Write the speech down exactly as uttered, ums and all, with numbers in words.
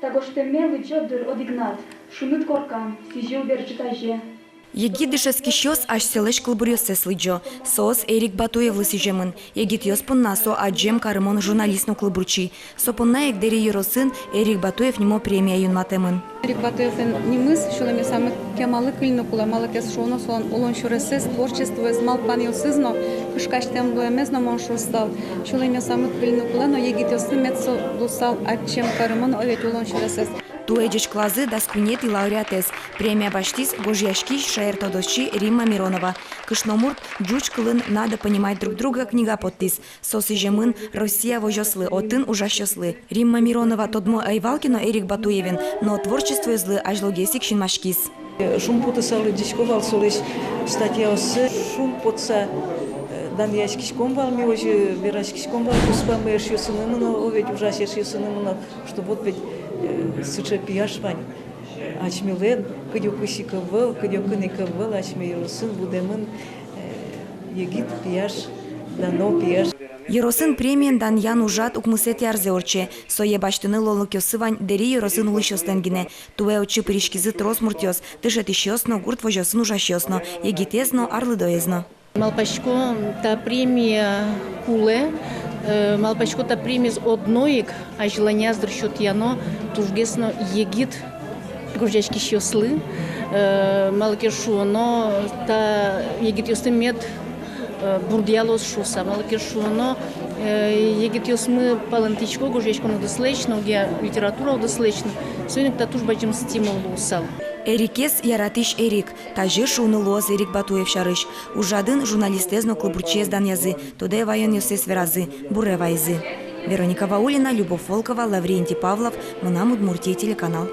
Та гожтэмме лыдӟод дыр одӥгнад, шуныт коркан, сӥзьыл бер ӝытазе. Егит дышетскисьёс асьсэлэсь кылбуръёссэс лыдӟо. Соос Эрик Батуевлы сӥземын. Егитъёс понна со адӟем карымон журналист но кылбурчи. Со понна ик Дэри ёросын Эрик Батуев нимо премия юнматэмын. Эрик Батуевлэн нимыз сюлэмъёсамы кемалы кыльыны кулэ, малы ке шуоно солэн улон сюресэз, творчествоез, малпанъёсыз но, кышкасьтэм луэмез но, мон шуысал, сюлэмъёсамы кыльыны кулэ но, егитъёслы мед со луысал адӟем карымон, о ведь, улон сюресэз. Туэ ӟечкылазы дас куинетӥ лауреатэз. Премия басьтӥз гожъяськись, шаертодосчи Римма Миронова. Кышномурт ӟуч кылын «Надо понимать друг друга» книга поттӥз. Со сӥземын Россия возёслы, отын ужасьёслы. Римма Миронова тодмо ӧй вал ке но Эрик Батуевен, но творчествоезлы азьлогес ик синмаськиз. Шумпотыса лыдӟисько вал солэсь статьяоссэ, шумпотыса, э, данъяськиськом вал ми, озьы вераськиськом вал куспамы эшъёсынымы но, о ведь, ужась эшъёсынымы но, что вот ведь, э, сыӵе пияш вань асьмелэн, кыдёкысь ик ӧвӧл, кыдёкын ик ӧвӧл асьме ёросын будэмын, э, егит пияш, дано пияш. Ёросын премиен данъян ужрад укмысэтӥ арзэ ортче. Сое басьтыны луонлыкъёссы вань Дэри ёросын улӥсьёслэн гинэ. Туэ отчы пыриськизы трос муртъёс, дышетӥсьёс но, гурт возёсын ужасьёс но, егитэз но, арлыдоез но. Малпасько, та премия кулэ, э, малпасько, та премиез одно ик азьланяз, дыр, сётъяно тужгес но егит гожъяськисьёслы, э, малы ке шуоно, та егитъёсты мед, э, бурдъялоз шуыса, малы ке шуоно, э, егитъёсмы палэнтӥсько гожъяськон удыслэсь но, огъя литература удыслэсь но, соин ик та туж бадӟым стимул луысал. Эрикез яратӥсь Эрик, тазьы шуыны луоз Эрик Батуев сярысь. Ужрадын журналистэз но кылбурчиез данъязы, тодэ ваёнъёссэс веразы, буре вайизы. Вероника Ваулина, Любовь Волкова, Лаврентий Павлов, «Мынам Удмуртие» телеканал.